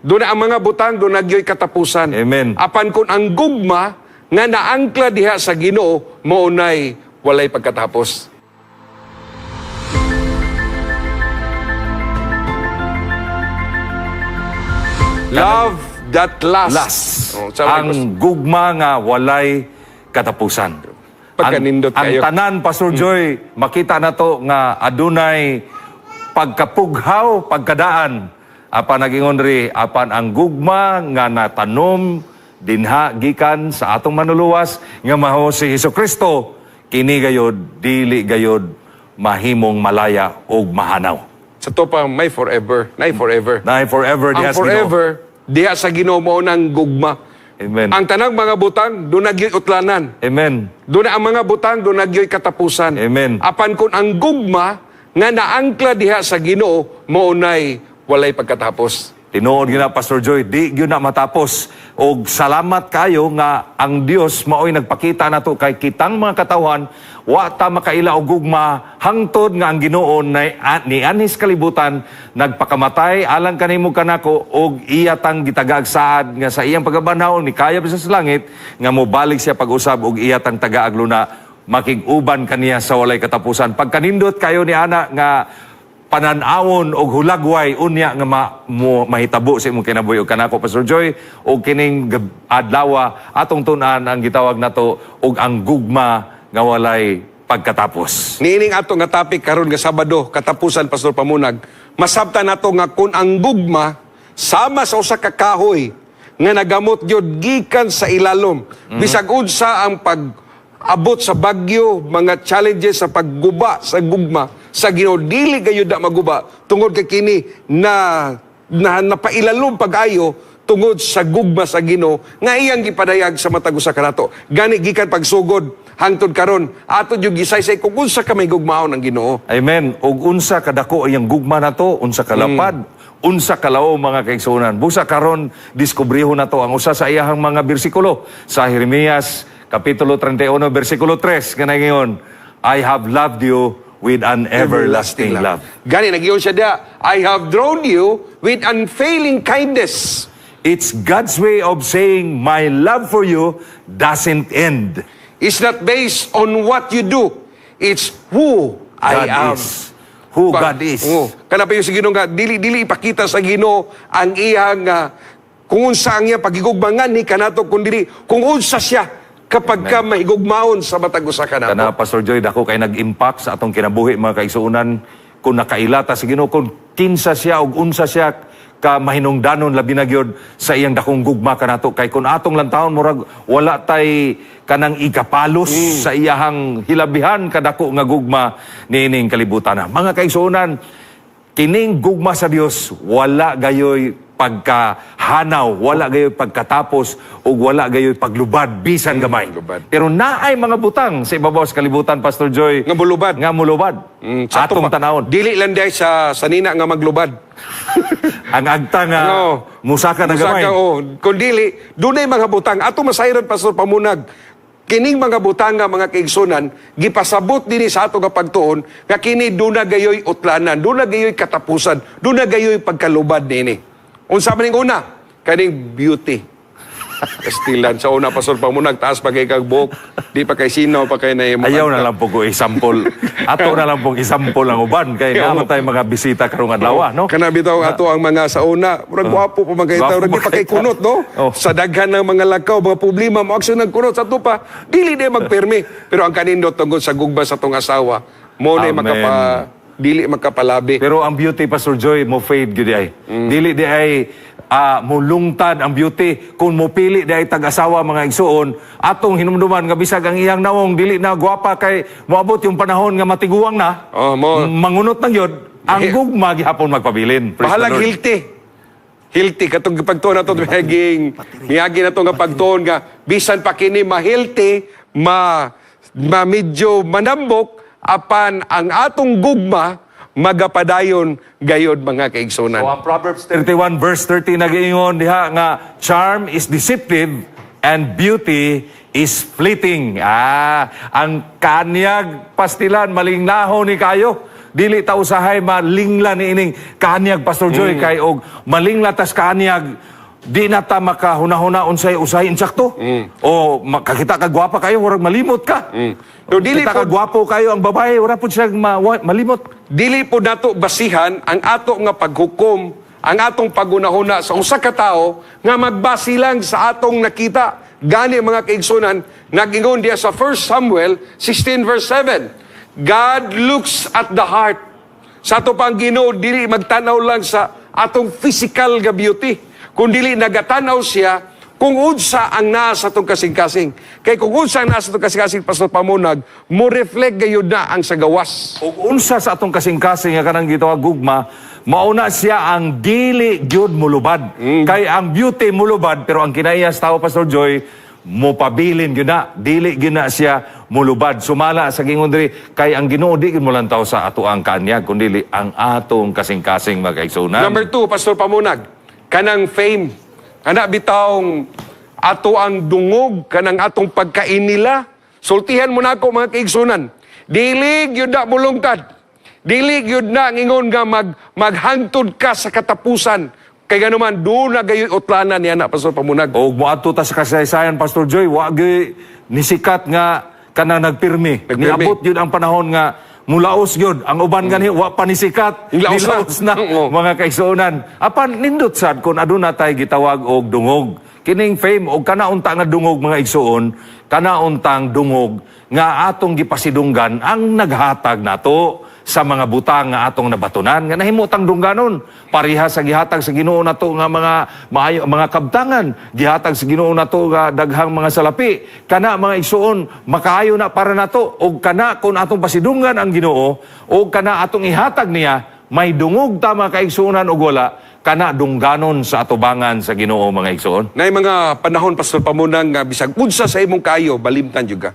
Duna ang mga butang, duna gyoy katapusan. Amen. Apan kung ang gugma nga naangkla diha sa Ginoo, mao nay walay pagkatapos. Love that lasts. Last. Oh, sabi ko, Ang gugma nga walay katapusan. Pagkanindot ang kayo. Tanan, Pastor Joy, makita na to nga adunay pagkapughaw, pagkadaan. Apan nagingon ri, apan ang gugma nga natanom dinha gikan sa atong manluluwas nga mao si Hesus Kristo, kini gayod dili gayod mahimong malaya og mahanaw. Sa to pa, may forever. Nay forever. Nay forever Ang diha sa Ginoo. forever, diha sa Ginoo mao nang gugma. Amen. Ang tanang mga butang, duna gyoy utlanan. Amen. Duna ang mga butang, duna gyoy katapusan. Amen. Apan kung ang gugma nga naangkla diha sa Ginoo, mao nay walay pagkatapos. Tinuod gyud na, Pastor Joy, di gyud na matapos. Og salamat kayo nga ang Dios maoy nagpakita nato kay kitang mga katawhan wa ta makaila og gugma hangtod nga ang Ginoo nianhis kalibutan, nagpakamatay alang kanimo kanako og iya tang gitagaag saad nga sa iyang pagkabanhaw ni kaya pa siya sa langit nga mobalik siya pag-usab og iya tang tagaag luna makig-uban kaniya sa walay katapusan. Pagkanindot kayo ni ana nga pananawon og hulagway unya nga mahitabo sa imong kinabuhi og kanako, Pastor Joy, og kining adlaw atong tun-an ang gitawag nato og ang gugma nga walay pagkatapos. Niining ato nga topic karon nga Sabado, katapusan, Pastor Pamunag, masabtan nato nga kung ang gugma sama sa usa ka kahoy nga nagamot gyud gikan sa ilalom. Bisag unsa ang pag-abot sa bagyo, mga challenges sa pagguba sa gugma sa Ginoo, dili gayud na maguba tungod kay kini na, na napailalom pag-ayo tungod sa gugma sa Ginoo nga iyang gipadayag sa matag usa kanato. Gani gikan pagsugod hangtod karon ato gyud gisaysay kung unsa ka may gugmaon ang Ginoo. Amen. Og unsa kadako iyang gugma nato, unsa kalapad, unsa kalaom, mga kaigsuonan. Busa karon diskubriho nato ang usa sa iyahang mga bersikulo sa Jeremias kapitulo 31 bersikulo 3 nga ngayon, "I have loved you with an everlasting love." Gani nagiyon siya diha, "I have drawn you with unfailing kindness." It's God's way of saying, "My love for you doesn't end." It's not based on what you do. It's who I God am. is. Who God is. Oo. Kana pa yung sa Ginoo nga dili dili ipakita sa Ginoo ang iyang kung unsa ang iyang pagigugmangan ni kanato kundi kung unsa siya kapag ka mahigugmaon sa matag usa kanato. Kana, Pastor Joy, dako kay nag-impact sa atong kinabuhi, mga kaigsuonan, kung nakaila ta sa Ginoo kung kinsa siya ug unsa siya ka mahinungdanon, labi na gyud sa iyang dakong gugma kanato, kay kung atong lantawon murag wala tay kanang ikapalos sa iyahang hilabihan kadako nga gugma niining kalibutan na. Mga kaigsuonan, kining gugma sa Dios wala gayoy pagkahanaw, wala gayoy pagkatapos ug wala gayoy paglubad bisan gamay. Lubad. Pero naay mga butang sa ibabaw sa kalibutan, Pastor Joy, nga mulubad. Nga mulubad. Sa Atong tanawon. Dili lang diay sa sanina nga maglubad. Ang agta nga Ano? musaka na gamay. Musaka, oh. Kung dili, dunay mga butang. Ato masayran, Pastor Pamunag, kining mga butang nga, mga kaigsunan, gipasabot dinhi sa ato nga pagtuon nga kini duna gayoy utlanan, duna gayoy katapusan, duna gayoy pagkalubad nini. Unsa man ning una? Kaning beauty. Pastilan sa una, Pastor Pamunag, taas pa kay kag buhok, di pa kay sino pa kay na imo. Ayaw na lang po ko isampol. Ato na lang pong isampol ang uban kay naa man tayo mga bisita karong adlaw, no? Kana bitaw ato ang mga sa una, murag gwapo pa man kay Gwapo taw, di pa pa kay kay kunot, no? Oh. Sa daghan ng mga lakaw, mga problema, mo aksyon ng kunot sa tupa, dili di magpermi. Pero ang kanindot tungod sa gugma sa tong asawa, mo na Amen. makapa dili makapalabi. Pero ang beauty, Pastor Joy, mo fade gyud ay. Dili di ay mulungtad ang beauty kung mopili di ay tag-asawa, mga igsuon. Atong hinumduman nga bisag ang iyang nawong dili na gwapa kay moabot yung panahon nga matiguang na. Oh, mangunot na gyud ang gugma gihapon magpabilin. Praise the Bahalag Lord. healthy. Healthy katong gipagtuon nato miaging miagi nato nga pagtuon nga bisan pa kini ma-healthy, ma medyo manambok, apan ang atong gugma magapadayon gayod, mga kaigsunan. So ang Proverbs 31 verse 30 nagiingon diha nga charm is deceptive and beauty is fleeting. Ah, ang kanyag, pastilan, malingnahon ni kayo. Dili ta usahay malingla ni ining kaanyag, Pastor Joy, kay og malingla tas kaanyag, di na ta makahuna-huna unsay usahay insakto. O makakita ka gwapa kayo, murag malimot ka. No, dili Kita ka gwapo kayo ang babae, wala pud siya malimot. Dili po nato basihan ang ato nga paghukom, ang atong pagunahuna sa usa ka tawo nga magbasi lang sa atong nakita. Gani, mga kaigsunan, nag-ingon diya sa 1 Samuel 16 verse 7, "God looks at the heart." Sa ato pang Ginoo, dili magtanaw lang sa atong physical nga beauty, kundili nagatanaw siya kung unsa ang naa sa atong kasing-kasing. Kay kung unsa ang naa sa atong kasing-kasing, Pastor Pamunag, mo reflect gayud na ang sa gawas. Ug unsa sa atong kasing-kasing nga kanang gitawag gugma, mauna siya ang dili gyud mulubad. Kay ang beauty mulubad, pero ang kinaiya sa tao, Pastor Joy, mopabilin gyud na, dili gyud na siya mulubad. Sumala sa gingon diri, kay ang Ginoo di gyud molantaw sa ato ang kaanyag, kundi ang atong kasing-kasing, mga kaigsuonan. Number 2, Pastor Pamunag, kanang fame. Kana bitawng ato ang dungog, kanang atong pagkainila. Sultihan mo na ako, mga kaigsunan. Dili gyud na mulungtad. Dili gyud na ngingon nga maghangtod ka sa katapusan. Kay ganuman, doon na gayoy utlanan niya na, Pastor Pamunag. Og moadto ta sa kasaysayan, Pastor Joy, wa gyud nisikat nga kanang nagpirmi. Nagpirmi. Niabot gyud ang panahon nga mulaos gyud. Ang uban gani wa pa nisikat. Nilaos na. Nilaos na, mga kaigsuonan. Apan nindot sad kung aduna tay gitawag og dungog. Kining fame og kana unta nga dungog, mga igsuon, kana untang dungog nga atong gipasidunggan ang naghatag nato sa mga butang nga atong nabatunan nga nahimo tang dungganon, pareha sa gihatag sa Ginoo nato nga mga maayo mga kabtangan, gihatag sa Ginoo nato nga daghang mga salapi. Kana, mga igsuon, makaayo na para nato, og kana kung atong pasidunggan ang Ginoo og kana atong ihatag niya, may dungog ta, mga kaigsuonan, og wala kana dungganon sa atubangan sa Ginoo, mga igsuon. Nay mga panahon, Pastor Pamunag, nga bisag unsa sa imong kayo, balimtan jud ka.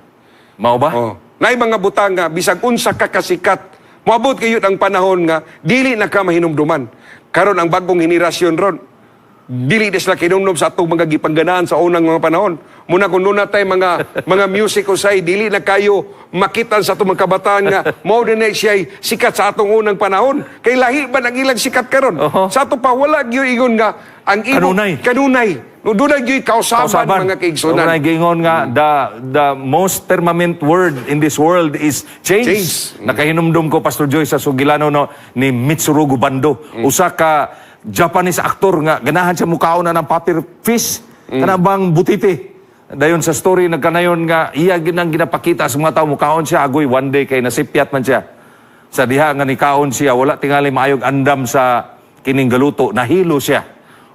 Mao ba? Oh. Nay mga butang nga bisag unsa ka kasikat, moabot kayo ang panahon nga dili na ka mahinumduman. Karon ang bagong henerasyon ron, dili na sila kinumdum sa atong mga gipangganaan sa unang mga panahon. Muna kung nuna tay mga music usay, dili na kayo makita sa atong mga kabataan nga mao din na siya sikat sa atong unang panahon. Kay lahi ba ang ilang sikat karon? Sa ato pa wala gyud ingon nga ang imo Kanunay. Kanunay. No, doon na gyud kausaban, mga kaigsunan. Kanunay giingon nga the most permanent word in this world is change. Change. Nakahinumdum ko, Pastor Joy, sa sugilano, no, ni Mitsurugu Bando. Usa ka Japanese actor nga ganahan siya mukaon na ng puffer fish. Kana bang butiti. Dayon sa story nagkanayon nga iya ginang ginapakita sa mga tao mukaon siya agoy. One day kay nasipyat man siya. Sa diha nga nikaon siya, wala tingali maayog andam sa kining galuto, nahilo siya.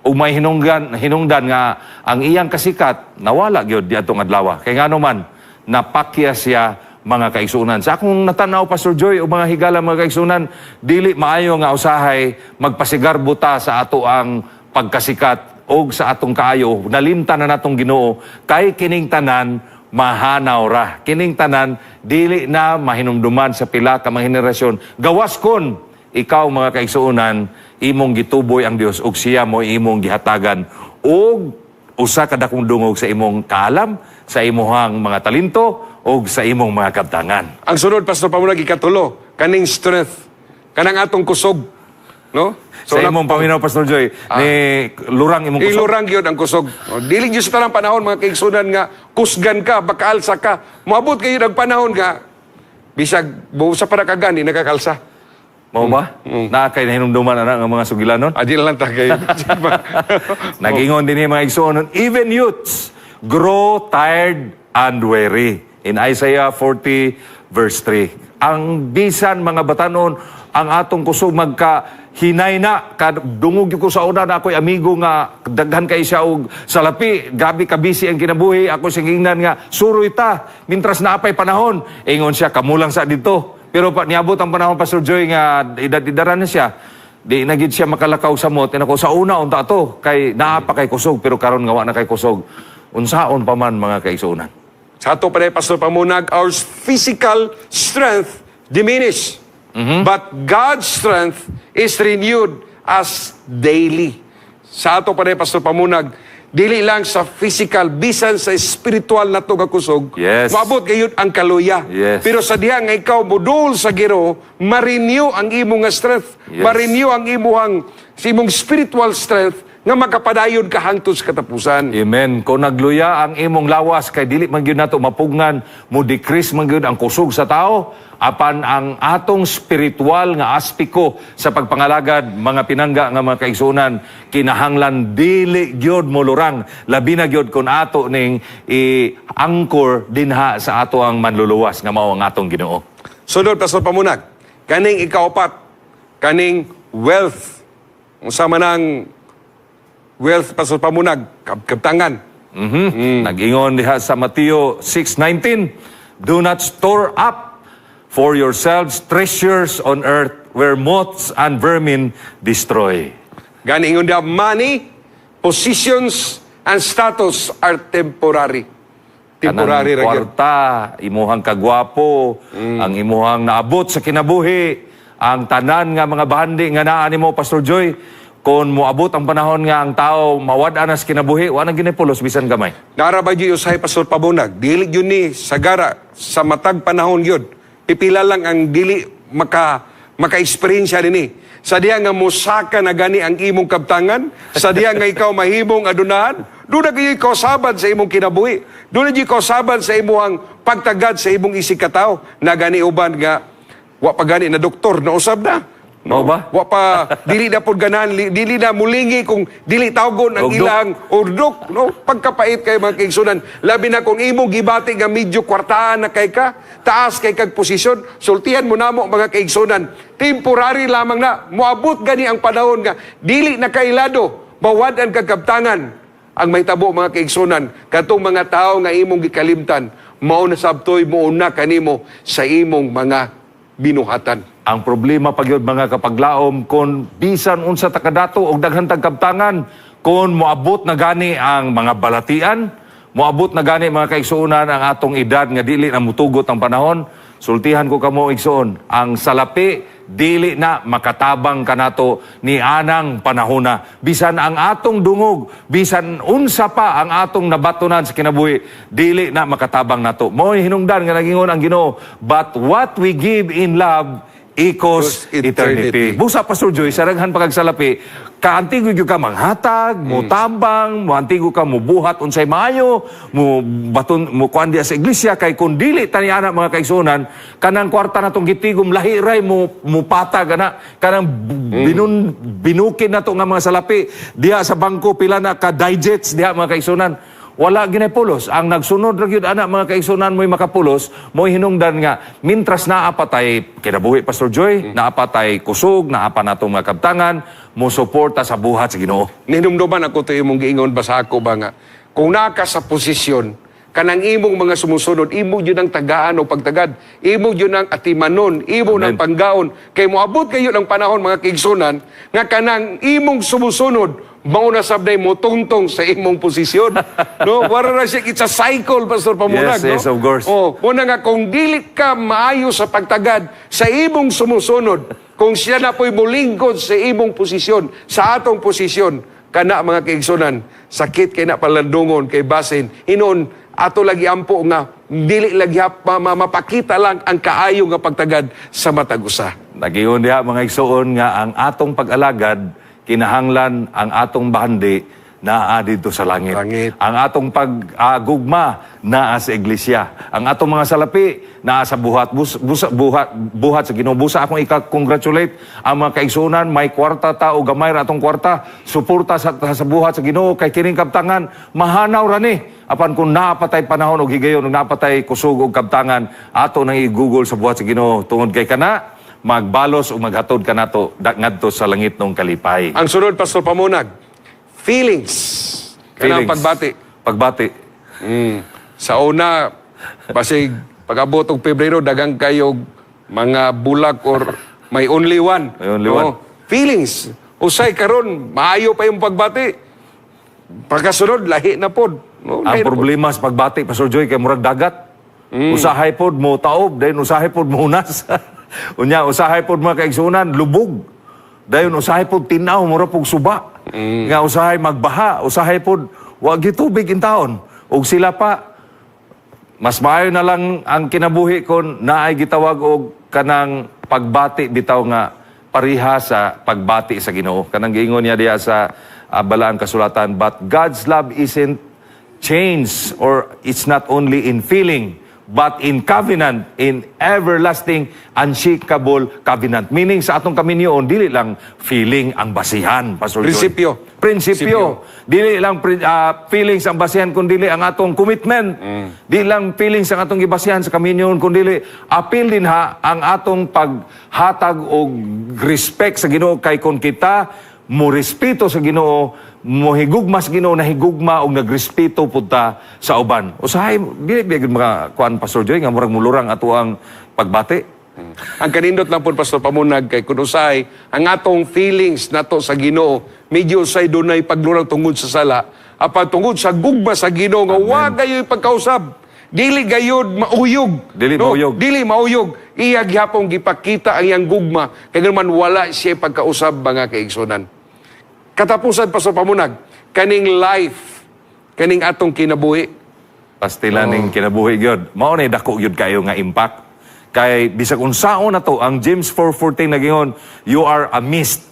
Ug may hinungdan hinungdan nga ang iyang kasikat nawala gyud diadtong adlaw. Kay ngano man napakya siya, mga kaigsunan. Sa akong natanaw, Pastor Joy o mga higala, mga kaigsunan, dili maayo nga usahay magpasigarbo ta sa ato ang pagkasikat og sa atong kaayo, nalimtan na natong Ginoo, kay kining tanan mahanaw ra. Kining tanan dili na mahinumduman sa pila ka mga henerasyon. Gawas kon ikaw, mga kaigsuonan, imong gituboy ang Dios ug siya mo imong gihatagan og usa ka dakong dungog sa imong kaalam, sa imuhang mga talento ug sa imong mga kabtangan. Ang sunod, Pastor Pamunag, ikatulo, kaning strength, kanang atong kusog. No? Sa imong paminaw, Pastor Joy, ni lurang imong kusog. Ilurang gyud ang kusog. O, dili gyud sa tanang panahon, mga kaigsunan, nga kusgan ka, bakaalsa ka. Moabot kayo ng panahon nga bisag busa para ka gani nakakalsa. Mao ba? Naa kay nahinumduman ana nga mga sugilanon? Adi lang ta kay. Nagingon din mga igsoon, even youths grow tired and weary. In Isaiah 40 verse 3. Ang bisan mga batanon, ang atong kusog magka hinay na kad dungog gyud ko sa una na ako'y amigo nga daghan kay siya og salapi, grabe ka busy ang kinabuhi. Ako siyang gingnan nga suroy ta mintras naa pay panahon. Ingon siya, kamulang sa dito, pero pa niabot ang panahon, Pastor Joy, nga edad-edaran na siya, di na gid siya makalakaw sa mot. Ako sa una unta to kay naa pa kay kusog, pero karon nga wa na kay kusog, unsaon pa man, mga kaigsuonan. Sa ato pa Pastor Pamunag, our physical strength diminish. But God's strength is renewed as daily. Sa ato pa Pastor Pamunag, Dili lang sa physical, bisan sa spiritual nato nga kusog, moabot gayud ang kaluya. Pero sa diha nga ikaw modul sa Ginoo, ma-renew ang imong nga strength, ma-renew ang imuhang sa imong spiritual strength nga makapadayon ka hangtod sa katapusan. Amen. Kung nagluya ang imong lawas kay dili man gyud nato mapugngan, mo decrease man gyud ang kusog sa tao, apan ang atong spiritual nga aspiko sa pagpangalagad, mga pinangga nga mga kaigsuonan, kinahanglan dili gyud molurang, labi na gyud kung ato ning i-anchor dinha sa ato ang manluluwas nga mao ang atong Ginoo. Sunod, Pastor Pamunag, kaning ikaupat, kaning wealth. Unsa man ang wealth, Pastor Pamunag? Kabtangan. Nag-ingon diha sa Mateo 6:19, "Do not store up for yourselves treasures on earth where moths and vermin destroy." Gani ingon diha, money, positions, and status are temporary. Temporary Kanang ra gyud. Kwarta, imuhang kagwapo, ang imuhang naabot sa kinabuhi, ang tanan nga mga bahandi nga naa nimo, Pastor Joy, kung moabot ang panahon nga ang tao mawad-an na sa kinabuhi, wa na gyud pulos bisan gamay. Nara ba gyud usahay, Pastor Pamunag? Dili gyud ni sagara sa matag panahon gyud. Pipila lang ang dili maka-experience dinhi. Sa diha nga mosaka na gani ang imong kabtangan, sa diha nga ikaw mahimong adunahan, doon na kayo kausaban sa imong kinabuhi. Doon na kayo kausaban sa imong pagtagad sa imong isig katawo. Na gani uban nga wa pa gani na doktor na usab na. Mao ba? Wa pa, dili na pud ganahan, dili na mulingi kung dili tawgon ang Ugdok. ilang urdok, no? Pagkapait kay mga kaigsunan, labi na kung imong gibati nga medyo kwartaan na kay ka, taas kay kag posisyon, sultihan mo namo, mga kaigsunan, temporary lamang na. Moabot gani ang panahon nga dili na kailado, mawad-an kag kabtangan. Ang mahitabo, mga kaigsunan, katong mga tao nga imong gikalimtan, mao na sabtoy mouna kanimo sa imong mga binuhatan. Ang problema pa gyud, mga kapaglaom, kung bisan unsa ta kadato og daghan tag kabtangan, kung moabot na gani ang mga balatian, moabot na gani, mga kaigsuonan, ang atong edad nga dili na mutugot ang panahon, sultihan ko kamo, igsoon, ang salapi dili na makatabang kanato ni anang panahona. Bisan ang atong dungog, bisan unsa pa ang atong nabatonan sa kinabuhi, dili na makatabang nato. Mo'y hinungdan nga nagingon ang Ginoo, "But what we give in love equals equals eternity." Eternity. Busa, Pastor Joy, sa daghan pa kag salapi, kaantigo gyud ka manghatag, mo tambang, mo antigo ka mo buhat unsay maayo, mo baton mo kuan diya sa iglesia kay kun dili tani ana, mga kaigsuonan, kanang kwarta natong gitigom lahi ray mo mupatag ana, kanang binukid nato nga mga salapi diha sa bangko, pila na ka digits diha, mga kaigsuonan, wala ginay pulos. Ang nagsunod ra gyud ana, mga kaigsuonan, mo'y makapulos, mo'y hinungdan nga mintras naa pa tay kinabuhi, Pastor Joy, naa pa tay kusog, naa pa natong mga kabtangan, mo suporta sa buhat sa Ginoo. Ninumduman ako to imong giingon ba sa ako ba nga kung naa ka sa posisyon, kanang imong mga sumusunod, imo gyud ang tagaan o pagtagad, imo gyud ang atimanon, imo Amen. ng panggaon, kay moabot kayo ng panahon, mga kaigsunan, nga kanang imong sumusunod mao na sabday mo tungtong sa imong posisyon, no? Wala na siya, it's a cycle, Pastor Pamunag. Yes, no? Of course. Oh, muna nga kung dili ka maayo sa pagtagad sa imong sumusunod, kung siya na po'y mulingkod sa imong posisyon, sa atong posisyon, kana, mga kaigsunan, sakit kay na palandungon kay basin hinon ato lagi ampo nga dili lagi mapakita lang ang kaayo nga pagtagad sa matag usa. Nagiyon diha, mga igsoon, nga ang atong pag-alagad kinahanglan ang atong bahandi naa dito sa langit. Langit. Ang atong pag-gugma naa sa iglesia. Ang atong mga salapi naa sa buhat bus, busa, buhat buhat sa Ginoo. Busa akong ika-congratulate ang mga kaigsuonan, may kwarta ta o gamay ra atong kwarta, suporta sa buhat sa Ginoo kay kining kabtangan mahanaw ra ni. Apan kung naa pa tay panahon og higayon ug naa pa tay kusog og kabtangan, ato nang i-google sa buhat sa Ginoo tungod kay kana magbalos o maghatod kanato ngadto sa langit nung kalipay. Ang sunod, Pastor Pamunag, feelings. Kanang Feelings. pagbati. Pagbati. Sa una, basig pag-abot og Pebrero, dagang kayo mga bulak or may only one. May only Oo. one. Feelings. Usay karon, maayo pa yung pagbati. Pagkasunod, lahi na pod. No, Ang lahi na pod. problema sa pagbati, Pastor Joy, kay murag dagat. Usahay pod mo taob, dayon usahay pod mo hunas. Unya, usahay pod mga kaigsunan, lubog. Dayon usahay pod tinaw, mura pog suba. Nga usahay magbaha, usahay pod Wa gyud tubig intawon. Ug sila pa, mas maayo na lang ang kinabuhi kon naay gitawag og kanang pagbati bitaw nga pareha sa pagbati sa Ginoo. Kanang giingon niya diha sa balaang kasulatan, but God's love isn't changed or it's not only in feeling but in covenant, in everlasting, unshakable covenant. Meaning sa atong kaminyoon, dili lang feeling ang basihan, Pastor Joy. Prinsipyo. Prinsipyo. Dili lang feelings ang basihan kun dili ang atong commitment. Dili lang feelings ang atong gibasihan sa kaminyoon kun dili apil din ha ang atong paghatag og respect sa Ginoo, kay kon kita mo respeto sa Ginoo, mo higugma sa Ginoo, nahigugma og nagrespeto pud ta sa uban. Usahay dili ba gyud mga kuan, Pastor Joy, nga murag mulurang ato ang pagbati. Ang kanindot lang po, Pastor Pamunag, kay kun usahay, ang atong feelings nato sa Ginoo, medyo usay dunay paglurang tungod sa sala, apan tungod sa gugma sa Ginoo nga wa gayoy pagkausab. Dili gayod mauyog. Dili No? mauyog. Dili mauyog. Iya gihapong gipakita ang iyang gugma kay man wala siya pagkausab, mga kaigsunan. Katapusan, Pastor Pamunag, kaning life, kaning atong kinabuhi. Pastila ning kinabuhi gyud. Mao ni dako gyud kayo nga impact. Kay bisag unsaon na to, ang James 4:14 nagingon, "You are a mist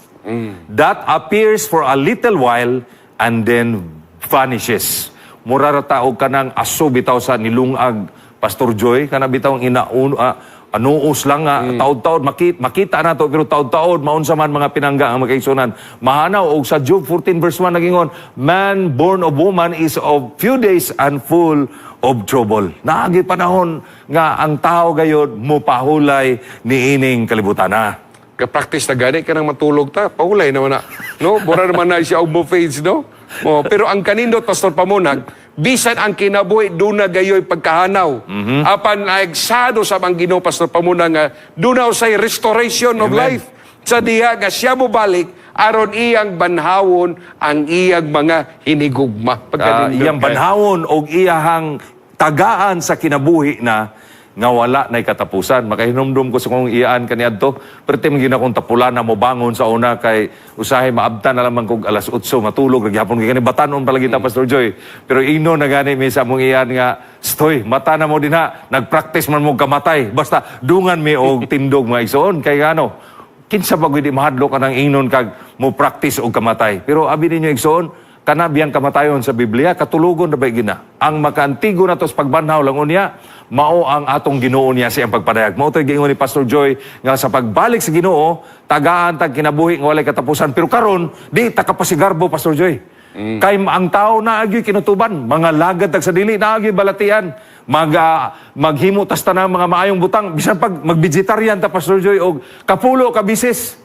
that appears for a little while and then vanishes." Mura ra ta og kanang aso bitaw sa nilungag, Pastor Joy, kana bitaw ang inaun anuos lang nga taod-taod makita makita nato, pero taod-taod maunsa man, mga pinangga ang makaigsunan, mahanaw. Og sa Job 14 verse 1 nagingon, "Man born of woman is of few days and full of trouble." Naagi panahon nga ang tao gayod mopahulay niining kalibutan na. Ka-practice na gani kanang matulog ta, pahulay naman na. No? Mura naman na siya og mo fades, no? Oh, pero ang kanindot, Pastor Pamunag, bisan ang kinabuhi duna gayoy pagkahanaw. Apan naegsado sa ang Ginoo, Pastor Pamunag, nga duna usay restoration of Amen. Life. Sa diha nga siya mo balik aron iyang banhawon ang iyang mga hinigugma. Pagkanindot Iyang kay- banhawon og iyahang tagaan sa kinabuhi na nga wala na'y katapusan. Makahinumdum ko sa kong iyaan kaniadto. Perti man gyud akong tapulan na mobangon sa una kay usahay maabtan na lamang kog alas 8, matulog ra gihapon kay kani batanon palagi ta, Pastor Joy. Pero ino na gani mi sa among iyaan nga, "Stoy, mata na mo dinha, nagpractice man mo kamatay. Basta dungan mi og tindog, mga igsoon," kay ngano kinsa ba gyud di mahadlok kanang ingnon kag mo practice og kamatay? Pero abi ninyo, igsoon, kana biyang kamatayon sa Biblia, katulogon na ba gina? Ang makaantigo na to sa pagbanhaw lang unya, mao ang atong Ginoo niya siyang pagpadayag. Mao to'y giingon ni Pastor Joy nga sa pagbalik sa Ginoo, tagaan tag kinabuhi nga walay katapusan. Pero karon, di ta kapasigarbo, Pastor Joy. Kay ang tao naa gyoy kinutuban, mga lagad tag sa dili, naa gyoy balatian, maghimo tas tanang mga maayong butang, bisan pag mag-vegetarian ta, Pastor Joy, og kapulo ka bisis.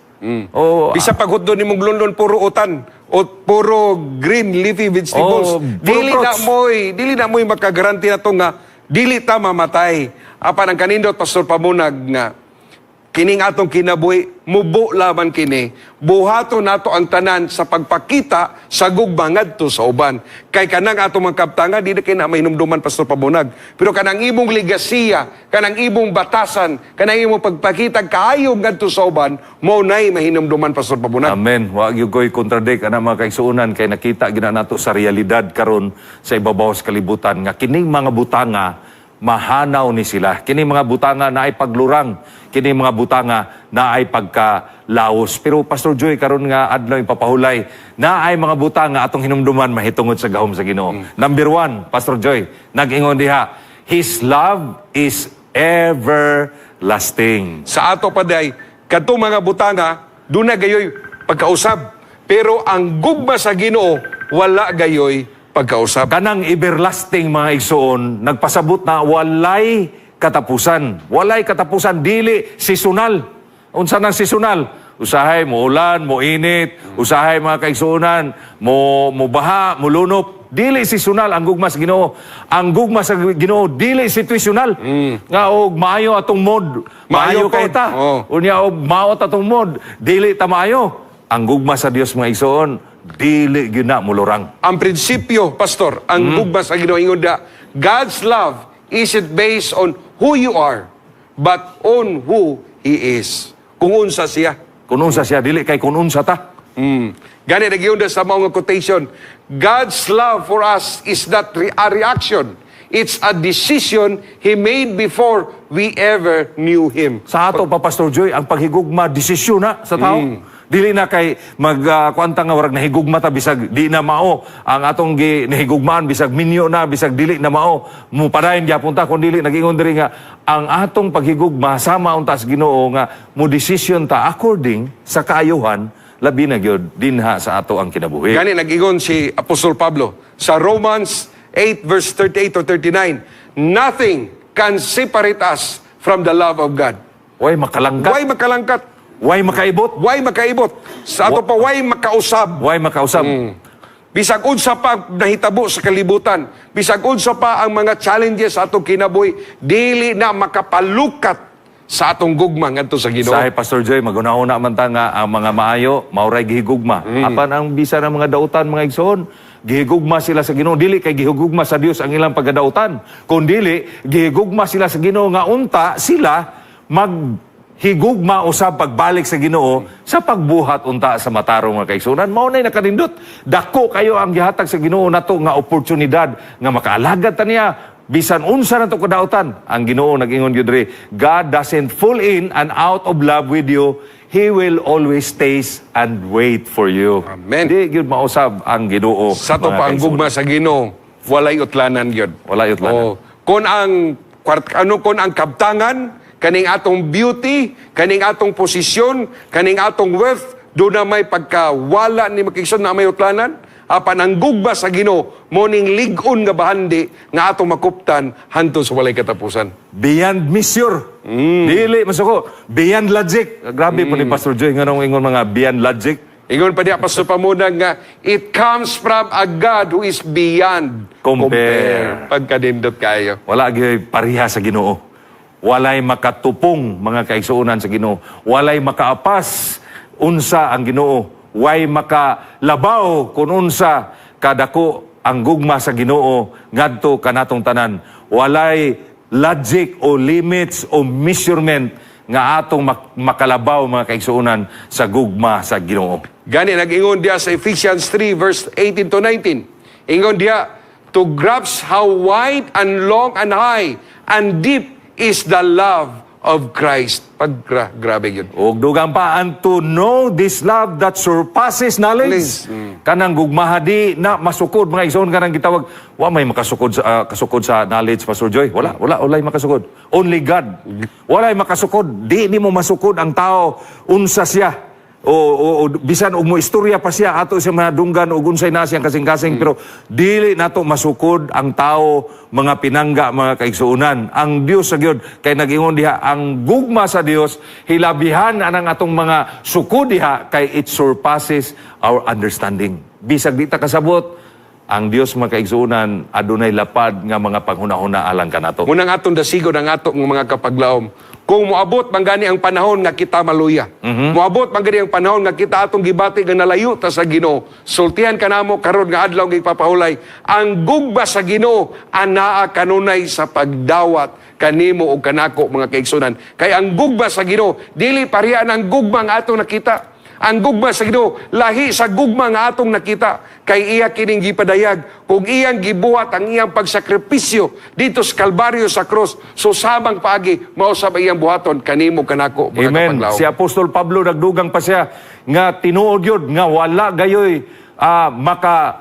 O Bisa pag hotdog nimong lunlon puro utan o puro green leafy vegetables. Oh, puro Dili na fruits. mo'y makagaranti na to nga dili ta mamatay. Apan ang kanindot, Pastor Pamunag, nga kining atong kinabuhi mubo laman kini. Buhaton nato ang tanan sa pagpakita sa gugma ngadto sa uban. Kay kanang atong mga kaptanga di na kay na mahinumduman, Pastor Pamunag. Pero kanang imong ligasiya, kanang imong batasan, kanang imong pagpakita kaayo ngadto sa uban, mao nay mahinumduman, Pastor Pamunag. Amen. Wa gyud ko'y contradict ana, mga kaigsuonan, kay nakita gina nato sa realidad karon sa ibabaw sa kalibutan nga kining mga butanga mahanaw ni sila. Kining mga butanga naay paglurang, kining mga butanga naay pagkalaos. Pero Pastor Joy, karon nga adlaw ipapahulay, naay mga butanga atong hinumduman mahitungod sa gahom sa Ginoo. Number 1, Pastor Joy, nag-ingon diha, "His love is everlasting." Sa ato paday, kadtong mga butanga duna gayoy pagkausab. Pero ang gugma sa Ginoo wala gayoy pagkausab. Kanang everlasting, mga igsoon, nagpasabot na walay katapusan. Walay katapusan, dili seasonal. Unsa nang seasonal? Usahay mo ulan, mo init, usahay, mga kaigsuonan, mo baha, mo lunop. Dili seasonal ang gugma sa Ginoo. Ang gugma sa Ginoo dili situational. Nga og maayo atong mood, maayo Maayo kay pod. ta. Unya og maot atong mood, dili ta maayo. Ang gugma sa Dios, mga igsoon, dili gyud na mulurang. Ang prinsipyo, Pastor, ang gugma sa Ginoo ingon da, God's love isn't based on who you are, but on who He is. Kung unsa siya. Kung unsa siya, dili kay kung unsa ta. Gani nagyunda sa mao nga quotation, "God's love for us is not a reaction. It's a decision He made before we ever knew Him." Sa ato pa, Pastor Joy, ang paghigugma, desisyon na sa tao. Dili na kay mag kuanta nga warag nahigugma ta bisag di na mao ang atong gi nahigugmaan, bisag minyo na, bisag dili na mao, mupadayon gyapon ta. Kun dili, nag-ingon diri nga ang atong paghigugma sama unta sa Ginoo nga mo desisyon ta according sa kaayuhan, labi na gyud dinha sa ato ang kinabuhi. Gani nag-ingon si Apostol Pablo sa Romans 8 verse 38 to 39, "Nothing can separate us from the love of God." Way makalangkat. Way makalangkat. Way makaibot. Way makaibot. Sa ato pa, way makausab. Way makausab. Bisag unsa pa nahitabo sa kalibutan, bisag unsa pa ang mga challenges sa atong kinabuhi, dili na makapalukat sa atong gugma ngadto sa Ginoo. Sahi, Pastor Joy, magunahuna man ta nga ang mga maayo mauray gihigugma. Apan ang bisa ng mga dautan, mga igsoon, gihigugma sila sa Ginoo. Dili kay gihigugma sa Dios ang ilang pagkadautan, kundili gihigugma sila sa Ginoo nga unta sila maghigugma usab pagbalik sa Ginoo sa pagbuhat unta sa matarong, mga kaigsuonan. Mao nay nakanindot. Dako kayo ang gihatag sa Ginoo nato nga oportunidad nga makaalagad ta niya bisan unsa na to kadautan. Ang Ginoo nag-ingon gyud diri, God doesn't fall in and out of love with you. He will always stays and wait for you. Amen. Di gyud mausab ang Ginoo. Sa ato mga pa ang kaigsuonan. Gugma sa Ginoo, walay utlanan gyud. Walay utlanan. Oh, kon ang ano, kon ang kabtangan, kaning atong beauty, kaning atong posisyon, kaning atong wealth, do na may pagkawala ni makigsoon na may utlanan. Apan ang gugma sa Ginoo mo ning lig-on nga bahandi nga atong makuptan hantod sa walay katapusan. Beyond measure. Dili masuko. Beyond logic. Grabe po ni Pastor Joy, nganong ingon mga beyond logic? Ingon pa diya, Pastor Pamunag, nga it comes from a God who is beyond compare. Pagkanindot kayo. Wala gyud pareha sa Ginoo. Walay makatupong, mga kaigsuonan, sa Ginoo. Walay makaapas unsa ang Ginoo. Way makalabaw kung unsa kadako ang gugma sa Ginoo ngadto kanatong tanan. Walay logic o limits o measurement nga atong makalabaw, mga kaigsuonan, sa gugma sa Ginoo. Gani nag-ingon diya sa Ephesians 3 verse 18 to 19. Ingon diya, "To grasp how wide and long and high and deep is the love of Christ." Pag grabe yun. Og dugang pa, "And to know this love that surpasses knowledge." Kanang gugmaha di na masukod, mga igsoon, kanang gitawag wa may makasukod sa kasukod sa knowledge, Pastor Joy. Wala, wala, walay makasukod. Only God. Walay makasukod. Di nimo masukod ang tao unsa siya. O bisan og mo istorya pa siya ato siya madunggan og unsay na siyang kasing-kasing, pero dili nato masukod ang tao, mga pinangga, mga kaigsuonan. Ang Dios sa gyud kay nag-ingon diha, ang gugma sa Dios hilabihan anang atong mga sukod diha kay it surpasses our understanding. Bisag di ta kasabot ang Dios, mga kaigsuonan, adunay lapad nga mga panghunahuna alang kanato. Munang atong dasigon ang ato ng mga kapaglaom. Kung moabot man gani ang panahon nga kita maluya. Moabot man gani ang panahon nga kita atong gibati nga nalayo ta sa Ginoo. Sultihan kanamo karon nga adlaw nga ipapahulay. Ang gugma sa Ginoo anaa kanunay sa pagdawat kanimo ug kanako, mga kaigsunan. Kay ang gugma sa Ginoo dili pareha ang gugma nga atong nakita. Ang gugma sa Ginoo lahi sa gugma nga atong nakita, kay iya kining gipadayag kung iyang gibuhat ang iyang pagsakripisyo dito sa Kalbaryo, sa cross. So samang paagi, mao sab iyang buhaton kanimo, kanako, mga Amen. kapaglaom. Si Apostol Pablo nagdugang pa siya nga tinuod yun nga wala gayoy maka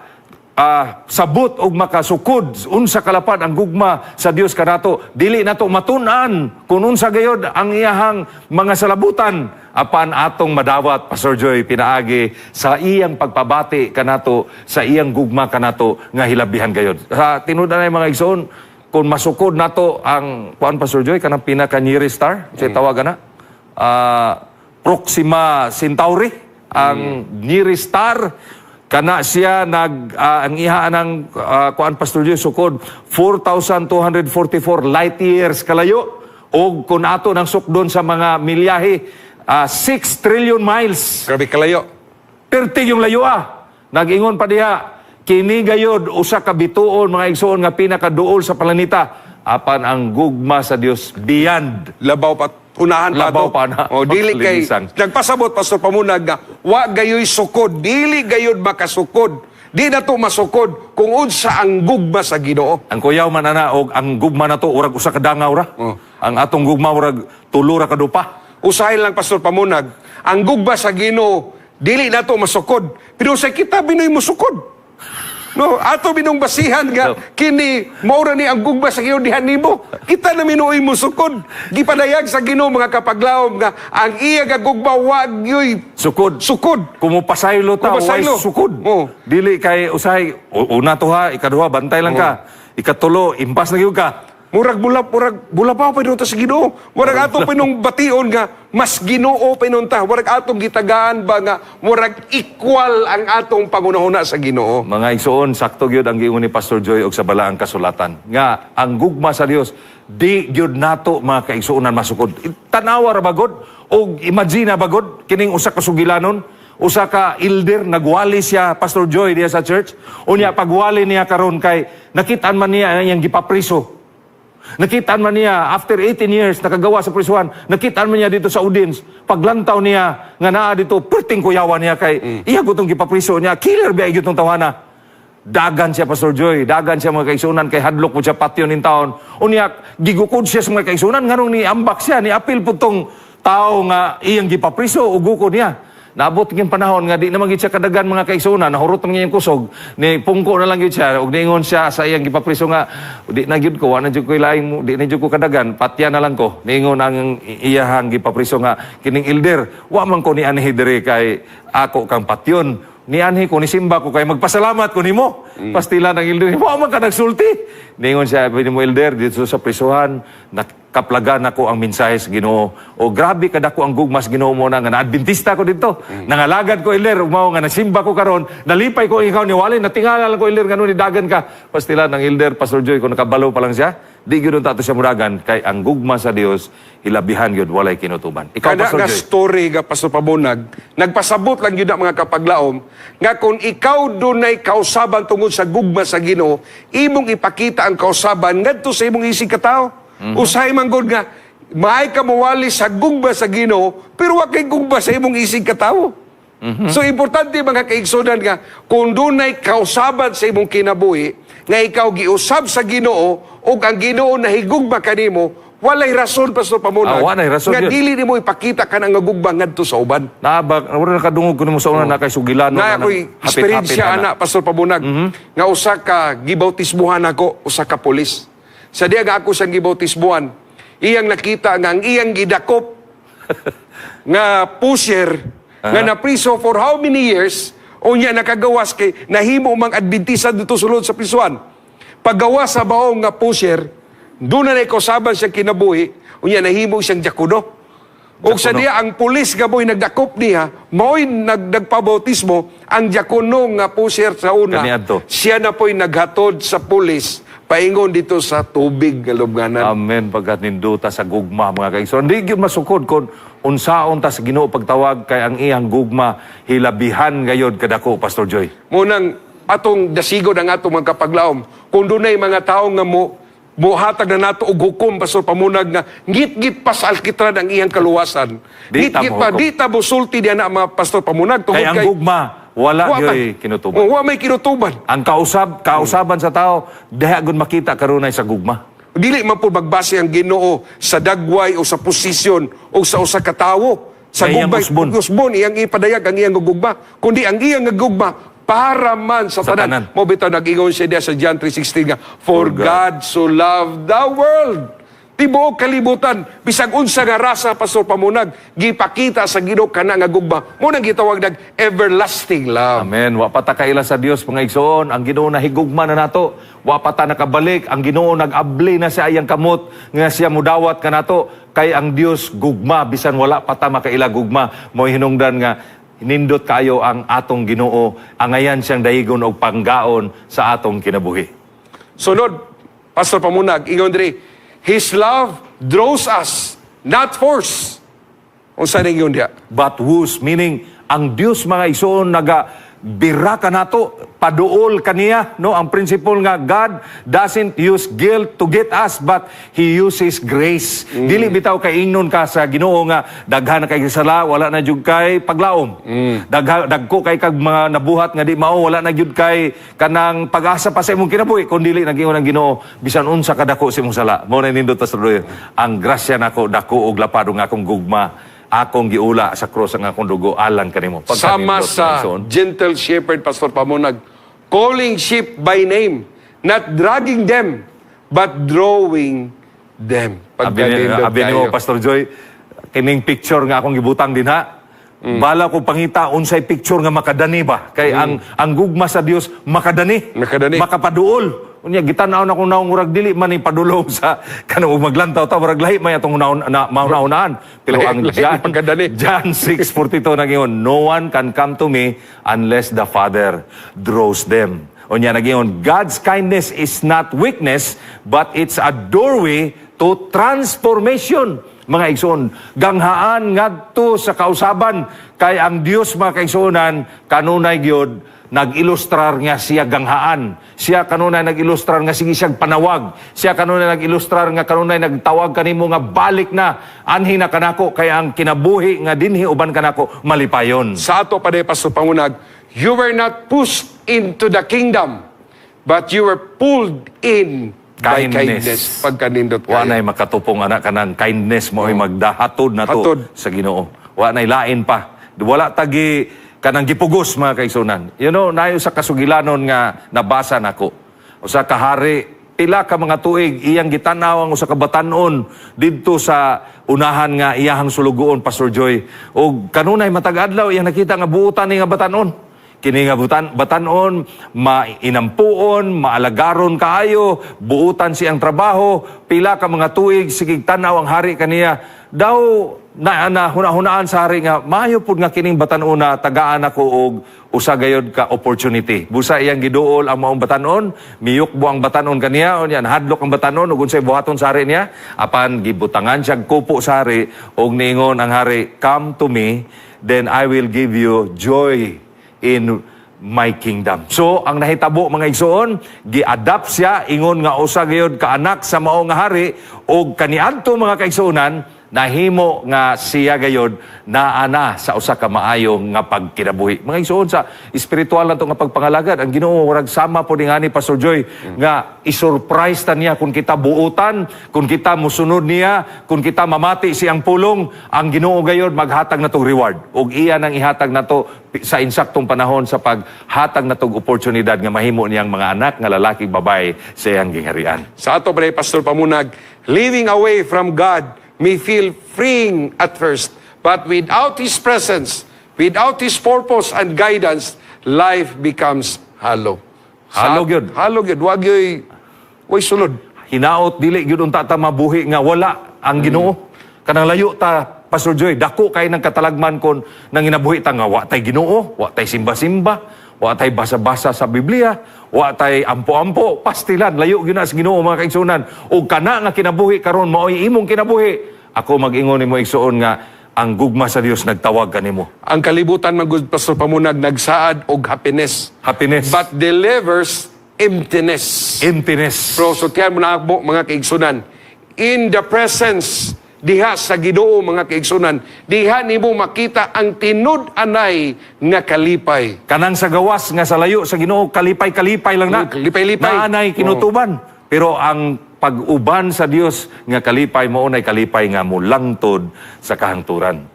sabot og makasukod unsa kalapad ang gugma sa Dios kanato. Dili nato matun-an kung unsa gayod ang iyahang mga salabutan, apan atong madawat, Pastor Joy, pinaagi sa iyang pagpabati kanato, sa iyang gugma kanato nga hilabihan gayod. Sa tinuod na, mga igsoon, kung masukod nato ang kuan, Pastor Joy, kanang pinaka nearest star, mm, tawagan na Proxima Centauri, ang nearest star kana siya nag ang iha ng kuan, Pastor Joy, sukod 4,244 light years kalayo, og kung ato nang sukdon sa mga milyahe, 6 trillion miles. Grabe kalayo. Perti yung layo ah. Nag-ingon pa diha, kini gayod usa ka bituon, mga igsoon, nga pinakaduol sa planeta. Apan ang gugma sa Dios beyond. Labaw pa, unahan pa Labaw to. Pa na. O, dili kay Kalinisan. Nagpasabot, Pastor Pamunag, nga wa gayoy sukod, dili gayod makasukod. Di na to masukod kung unsa ang gugma sa Ginoo. Ang kuyaw man ana og ang gugma nato urag usa ka dangaw ra. Oh. Ang atong gugma urag tulo ra ka dupa. Usahay lang, Pastor Pamunag, ang gugma sa Ginoo dili na to masukod. Pero sa kita binoy mosukod. No, ato binong basihan nga No. kini maura ni ang gugma sa Ginoo diha nimo. Kita na minuoy mosukod. Gipadayag sa Ginoo, mga kapaglaom, nga ang iya nga gugma wa gyoy Sukod. Sukod. Kung mopasaylo ta, way Kung mopasaylo. sukod. Oo. Dili kay usahay una to ha, ikaduha bantay lang ka. Ikatulo impas na gyud ka. Murag bula pa pa sa Ginoo. Murag ato pinong bation nga mas Ginoo pinunta. Murag atong gitagaan ba nga murag equal ang atong pangunahuna sa Ginoo. Mga igsoon, sakto gyud ang giingon ni Pastor Joy og sa balaang kasulatan. Nga ang gugma sa Dios di gyud nato, mga kaigsuonan, masukod. Tanawa ra bagod og imagine bagod kining usa ka sugilanon, usa ka elder, nagwali siya, Pastor Joy, diya sa church. Unya pagwali niya karon kay nakitaan man niya ang iyang gipapriso. Nakitaan man niya after 18 years nakagawa sa prisuhan, nakitaan man niya dito sa audience. Paglantaw niya nga naa dito, perting kuyawan niya kay iya gutong gipapriso niya, killer biya gutong tawana. Dagan siya, Pastor Joy, dagan siya, mga kaigsunan, kay hadlok po siya patyon in taon. Unya gigukod siya sa mga kaigsunan nganong ni ambak siya, ni apil po tong tao nga iyang gipapriso ug gukod niya. Naabot ng panahon nga di naman gid siya kadagan, mga kaigsunan, nahurot man iyang kusog, ni pungko na lang gyud siya ug niingon siya sa iyang gipapriso nga di na gyud ko, wa na gyud ko ilaing mo, di na gyud ko kadagan, patya na lang ko. Niingon ang iyahang gipapriso nga kining elder, wa man ko ni anhi diri kay ako kang patyon. Nianhi ko, nisimba ko kay magpasalamat ko nimo. Pastila ng elder, wa man ka nagsulti. Niingon siya, "Pwede mo, elder, dito sa prisuhan, nakaplagan ako ang mensahe sa Ginoo. O grabe kadako ang gugma sa Ginoo mo na nga na-Adventista ko dito. Nangalagad ko, elder, ug mao nga nasimba ko karon, nalipay ko ikaw ni wali, natingala lang ko, elder, ngano ni dagan ka." Pastila ng elder, Pastor Joy, kung nakabalo pa lang siya, di gyud unta to siya mudagan kay ang gugma sa Dios hilabihan gyud walay kinutuban. Ikaw, Kada Pastor nga Joy. Story nga, Pastor Pamunag, nagpasabot lang yun na, mga kapaglaom, nga kung ikaw dunay kausaban tungod sa gugma sa Ginoo, imong ipakita ang kausaban ngadto sa imong isig katawo. Usahay man gud nga maay ka mawali sa gugma sa Ginoo, pero wa kay gugma sa imong isig katawo. So importante, mga kaigsunan, nga kung dunay kausaban sa imong kinabuhi nga ikaw giusab sa Ginoo ug ang Ginoo nahigugma kanimo, walay rason, Pastor Pamunag, Ah, walay rason nga yun. dili nimo ipakita kanang nga gugma ngadto sa uban. Naabag, wala nakadungog ko nimo sa una na kay sugilano Na ako'y eksperyensya ana, Pastor Pamunag, nga usa ka gibautismuhan ako, usa ka pulis. Sa diya nga ako siyang gibautismuhan, iyang nakita nga ang iyang gidakop nga pusher nga napriso for how many years, unya nakagawas kay nahimo mang Adventista dito sulod sa prisuan. Paggawas sa baong nga pusher, doon na kausaban siyang kinabuhi, unya nahimo siyang diakono. Og sa Diakono. diya ang pulis nga mo'y nagdakop niya, mao'y nagpabautismo, ang diakono nga pusher sa una, Kaniadto. Siya na po'y naghatod sa pulis paingon dito sa tubig nga lubnganan. Amen. Pagkat ninduta sa gugma, mga kaigsoon. Di gyud masukod kung unsaon ta sa Ginoo pagtawag kay ang iyang gugma hilabihan gayod kadako, Pastor Joy. Munang atong dasigod ang atong mga kapaglaom. Kung dunay mga tawo nga mo muhatag na nato og hukom, Pastor Pamunag, nga ngit-ngit pa sa alkitran ang iyang kaluwasan. Di ta Ngit-ngit pa, mohukom. di ta mosulti diyan na mga Pastor Pamunag tungod Kay ang gugma wala wa gyoy kinutuban. Oh, wa may kinutuban. Ang kausaban sa tao diha gud makita karunay sa gugma. Dili man po magbase ang Ginoo sa dagway o sa posisyon o sa usa ka tawo. Sa Nga iyang gugma, usbon. Usbon, iyang ipadayag ang iyang gugma. Kundi ang iyang gugma para man sa Sa tanan. tanan. Mo bitaw nag-ingon siya diya sa John 3:16 nga, "For God so loved the world." Tibuok kalibutan, bisag unsa nga rasa, Pastor Pamunag, gipakita sa Ginoo kana nga gugma. Mo nang gitawag nag everlasting love. Amen. Wa pa ta kaila sa Dios, mga igsoon, ang Ginoo nahigugma na nato. Wa pa ta nakabalik, ang Ginoo nag-abli na sa iyang kamot nga siya mudawat kanato kay ang Dios gugma bisan wala pa ta makaila gugma. Mo'y hinungdan nga nindot kayo ang atong Ginoo, angayan siyang daigon og panggaon sa atong kinabuhi. Sunod, Pastor Pamunag, ingon diri, "His love draws us, not force." Unsa ning ingon diya? But woos, meaning ang Dios, mga igsoon, naga Bira ka nato, paduol kaniya, no? Ang principle nga God doesn't use guilt to get us, but He uses grace. Dili bitaw kay ingnon ka sa Ginoo nga daghan na kay sala, wala na jud kay paglaom. Dagko kay kag mga nabuhat nga di mao, wala na jud kay kanang pag-asa pa sa imong kinabuhi. Kun dili, nag-ingon ang Ginoo, bisan unsa kadako sa imong sala. Mao na nindot sa ang grasya nako dako og lapad ug akong gugma akong giula sa krus ang akong dugo alang kanimo. Sama Pagkanindot, sa igsoon. Gentle shepherd, Pastor Pamunag, calling sheep by name, not dragging them, but drawing them. Abi, Pagkanindot abi nimo, kayo. Pastor Joy, kining picture nga akong gibutang dinha. Bala ko pangita unsay picture nga makadani ba, kay ang gugma sa Dios makadani. Makadani. Makapaduol. Unya gitan-aw na kong naong, murag dili man ni padulong sa kanang ug maglantaw ta, murag lahi may atong hunaon na mahuna-hunaan. Pero Lahi- ang lahi John pagkadani. John 6:42 nagingon, "No one can come to me unless the Father draws them." Unya nagingon, God's kindness is not weakness, but it's a doorway to transformation. Mga igsoon, ganghaan ngadto sa kausaban kay ang Dios, mga kaigsuonan, kanunay gyud nag-ilustrar nga siya ganghaan. Siya kanunay nag-ilustrar nga sige siyang panawag. Siya kanunay nag-ilustrar nga kanunay nagtawag kanimo nga balik na, anhi na kanako, kay ang kinabuhi nga dinhi uban kanako malipayon. Sa ato pa, Pastor Pamunag, you were not pushed into the kingdom, but you were pulled in by Kindness. Kindness. Pagkanindot Wa kayo. nay makatupong anak, kanang kindness mo ay magdahatod na to Hatod. Sa Ginoo. Wa nay lain pa. Wala tagi kanang gipugos, mga kaigsunan. Nayo sa kasugilanon nga nabasa nako. Usa ka hari, pila ka mga tuig iyang gitan-aw ang usa ka batan-on didto sa unahan nga iyahang sulugoon, Pastor Joy. Og kanunay matag adlaw iyang nakita nga buutan ni nga batan-on. Kini nga batan-on, mainampuon, maalagaron kaayo, buutan siyang trabaho, pila ka mga tuig sigig tan-aw ang hari kaniya. Daw na hunahunaan sa hari nga maayo pud nga kining batan-on na tagaan ako og usa gayod ka opportunity. Busa iyang giduol ang maong batan-on, miyukbo ang batan-on kaniya, unya nahadlok ang batan-on ug unsay buhaton sa hari niya, apan gibutangan siya kupo sa hari ug niingon ang hari, "Come to me, then I will give you joy in my kingdom." So, ang nahitabo, mga igsoon, gi-adapt siya ingon nga usa gayod ka anak sa mao nga hari og kaniadto, mga kaigsuonan, nahimo nga siya gayod naa na sa usa ka maayo nga pagkinabuhi. Mga igsoon, sa espiritual na to nga pagpangalagad, ang Ginoo murag sama po ni ngani, Pastor Joy, nga isurprise ta niya kung kita buutan, kung kita musunod niya, kung kita mamati siyang pulong, ang Ginoo gayod maghatag na tong reward. Ug iya nang ihatag nato sa insaktong panahon sa paghatag natong oportunidad nga mahimo niyang mga anak nga lalaki, babae sa iyang gingharian. Sa ato pa, Pastor Pamunag, living away from God may feel freeing at first, but without His presence, without His purpose and guidance, life becomes hollow. Hollow gyud. Hollow gyud. Wa gyud, way sulod. Hinaot dili gyud unta ta mabuhi nga wala ang Ginoo. Kanang layo ta, Pastor Joy, dako kay ng katalagman kon nang inabuhi ta nga wa tay Ginoo, wa tay simba-simba, wa tay basa-basa sa Biblia, wa tay ampo-ampo, pastilan layo gyud na sa Ginoo, mga kaigsunan. Ug kana nga kinabuhi karon maoy imong kinabuhi. Ako mag-ingon nimo, igsuon, nga ang gugma sa Dios nagtawag kanimo. Ang kalibutan man gud, Pastor Pamunag, nagsaad og happiness. Happiness. But delivers emptiness. Emptiness. Pero sultihan mo na ako, mga kaigsunan. In the presence diha sa Ginoo, mga kaigsunan, diha nimo makita ang tinud-anay nga kalipay. Kanang sa gawas nga sa layo sa Ginoo, kalipay-kalipay lang na. Lipay-lipay. Naanay kinutuban. Pero ang pag-uban sa Dios nga kalipay mao nay kalipay nga mulangtod sa kahangturan.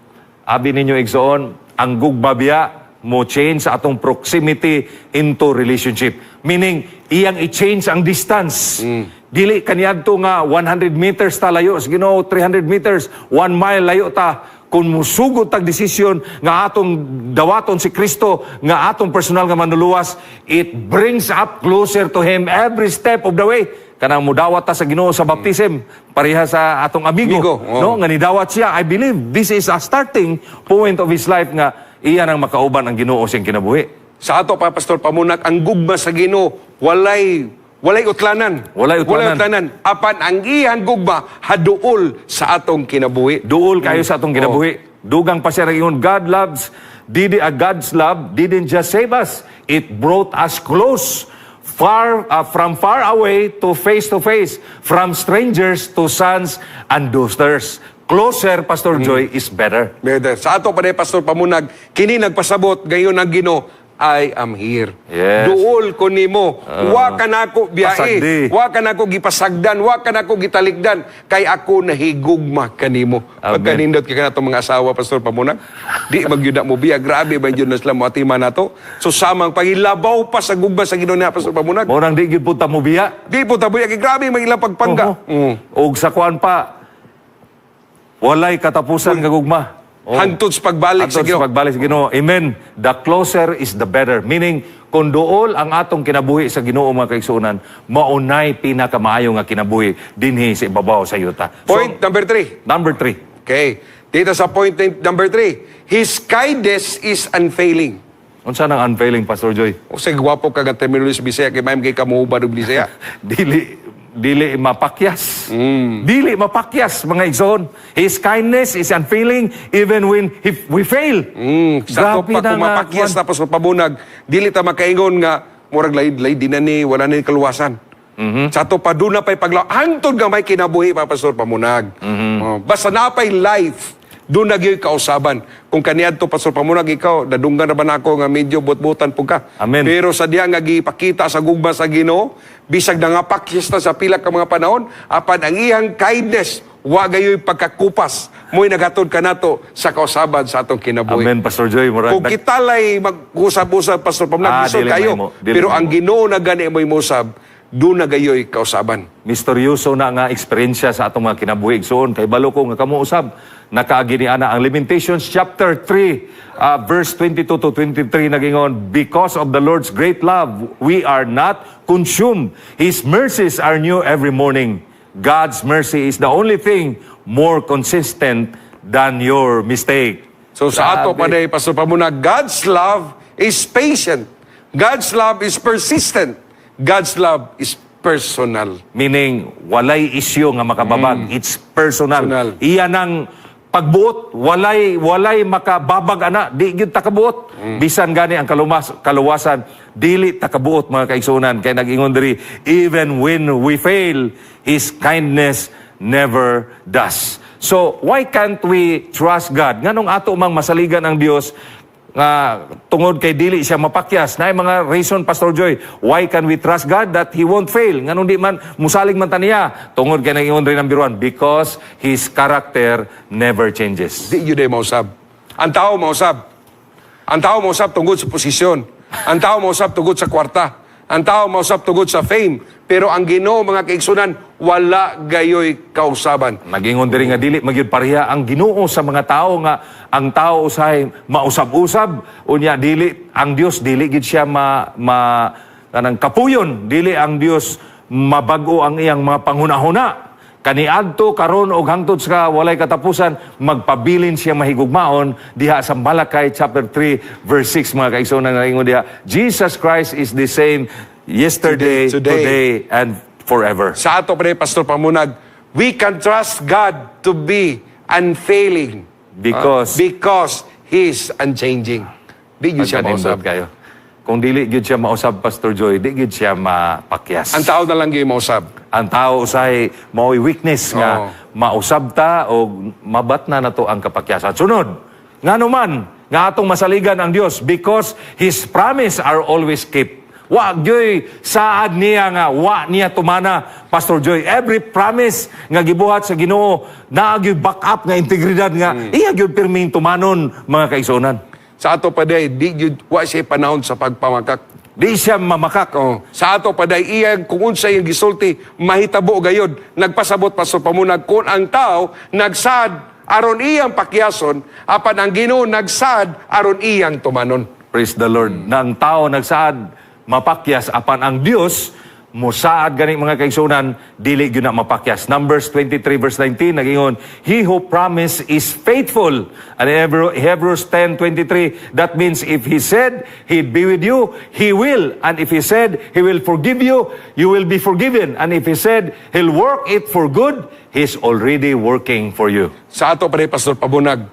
Abi ninyo, igsoon, ang gugma biya mo change sa atong proximity into relationship. Meaning, iyang i-change ang distance. Dili kaniadto nga 100 meters ta layo sa Ginoo, 300 meters, 1 mile layo ta. Kung musugod tag desisyon nga atong dawaton si Kristo nga atong personal nga manluluwas, it brings up closer to Him every step of the way. Kanang mudawat ta sa Ginoo sa baptism, pareha sa atong amigo, Amigo, oo. No, nga nidawat siya. I believe this is a starting point of his life nga iya nang makauban ang Ginoo siyang kinabuhi. Sa ato pa, Pastor Pamunag, ang gugma sa Ginoo walay utlanan. Walay utlanan. Walay utlanan. Apan ang iyang gugma haduol sa atong kinabuhi. Duol kayo sa atong kinabuhi. Dugang pa siya nag-ingon, God loves Did God's love didn't just save us. It brought us close. Far from far away to face, from strangers to sons and daughters. Closer, Pastor Joy, is better. Better. Sa ato pa, Pastor Pamunag, kini nagpasabot gayon ang Ginoo, "I am here." Duol ko nimo. Wa ka nako biyae. Pasagdi. Wa ka nako gipasagdan, wa ka nako gitalikdan kay ako nahigugma kanimo. Amen. Pagkanindot kay kanato mga asawa, Pastor Pamunag. Di magyud na mo biya, grabe ba yun na sila moatiman nato. So samang pagilabaw pa sa gugma sa Ginoo niya, Pastor Pamunag. Mao nang di gyud po ta mobiya. Di po tabuya kay grabe man ilang pagpangga. Oo. Og sa kuan pa, walay katapusan nga gugma. Oh. Hangtod sa pagbalik sa Hangtod Ginoo. Sa pagbalik sa Ginoo. Amen. The closer is the better. Meaning, kung duol ang atong kinabuhi sa Ginoo, mga kaigsuonan, maunay pinakamaayo nga kinabuhi dinhi sa ibabaw sa yuta. So, Point number 3. Number 3. Okay. Dito sa point number 3. His kindness is unfailing. Unsa nang unfailing, Pastor Joy? O sa gwapo ka nga terminology sa Bisaya kay may kay kamuhubad og Bisaya. Dili mapakyas. Dili mapakyas, mga igsoon. His kindness is unfailing even when if we fail. Sa ato Grabe pa na kung nga, mapakyas kuwan. tapos mapabunag, dili ta makaingon nga murag laid-laid di na ni wala ni kaluwasan. Sa ato pa duna pa'y paglaw hangtod nga may kinabuhi pa, Pastor Pamunag. Oh, basta naa pa'y life, doon na gyud kausaban. Kung kaniadto, Pastor Pamunag, ikaw, nadunggan na ba nako nga medyo butbutan pud ka. Amen. Pero sa diya nga gipakita sa gugma sa Ginoo, bisag nangapakyas na sa pila ka mga panahon, apan ang iyang kindness wa gayoy pagkakupas, mo'y naghatod kanato sa kausaban sa atong kinabuhi. Amen, Pastor Joy. Murag Kung kitalay mag-usab-usab, Pastor Pamunag, Ah, lisod dili kayo. mahimo, dili Pero ang mahimo. Ginoo na gani mo'y mosab, doon na gayoy kausaban. Misteryoso na nga eksperyensya sa atong mga kinabuhi, igsoon. Kay balo ko nga kamo usab nakaagi ni ana. Ang Lamentations chapter 3 verse 22 to 23 nagingon, "Because of the Lord's great love we are not consumed. His mercies are new every morning." God's mercy is the only thing more consistent than your mistake. So sa ato Grabe. pa day, Pastor Pamunag, God's love is patient. God's love is persistent. God's love is personal. Meaning, walay isyu nga makababag. It's personal. Personal. Iya nang pagbuot, walay makababag ana, di gyud ta kabuot. Bisan gani ang kaluwasan, dili ta kabuot, mga kaigsuonan, kay nag-ingon diri, even when we fail, His kindness never does. So, why can't we trust God? Nganong ato mang masaligan ang Dios nga tungod kay dili siya mapakyas? Naay mga reason, Pastor Joy, why can we trust God that He won't fail? Nganong di man musalig man ta niya? Tungod kay nag-ingon rin ang biruan, because His character never changes. Di gyud ay mausab. Ang tao mausab. Ang tao mausab tungod sa posisyon. Ang tao mausab tungod sa kwarta. Ang tao mausab tungod sa fame. Pero ang Ginoo, mga kaigsunan, wala gayoy kausaban. Nagingon diri nga dili magyud pareha ang Ginoo sa mga tao, nga ang tao usahay mausab-usab, unya dili ang Dios, dili gid siya ma, ma kanang kapuyon, dili ang Dios mabag-o ang iyang mga panghunahuna. Kaniadto, karon og hangtod sa walay katapusan, magpabilin siya mahigugmaon. Diha sa Malachi chapter 3 verse 6, mga kaigsuonan, naingon diha, Jesus Christ is the same yesterday, Today. today and forever. Sa ato pre, Pastor Pamunag, we can trust God to be unfailing because He is unchanging. Di gyud siya Pagkanindot mausab. kayo. Kung dili gyud siya mausab, Pastor Joy, di gyud siya mapakyas. Ang tao na lang gyud mausab. Ang tao usahay mao'y weakness nga mausab ta o mabat na nato ang kapakyasan. Sunod, ngano man nga atong masaligan ang Dios? Because His promise are always kept. Wa gyoy saad niya nga wa niya tumana, Pastor Joy. Every promise nga gibuhat sa Ginoo, naa gyoy back up nga integridad nga iya gyud pirming tumanon, mga kaigsuonan. Sa ato pa day, di gyud wa siya panahon sa pagpamakak. Di siya mamakak. Oh. Sa ato pa day, iya kung unsa iyang gisulti, mahitabo gayod. Nagpasabot, Pastor Pamunag, kung ang tao nagsaad aron iyang pakyason, apan ang Ginoo nagsaad aron iyang tumanon. Praise the Lord. Nang tao nagsaad mapakyas, apan ang Dios musaad gani, mga kaigsunan, dili gyud na mapakyas. Numbers 23 verse 19 nagingon, "He who promised is faithful." And Hebrews 10:23, that means if He said He'd be with you, He will. And if He said He will forgive you, you will be forgiven. And if He said He'll work it for good, He's already working for you. Sa ato pa day, Pastor Pamunag,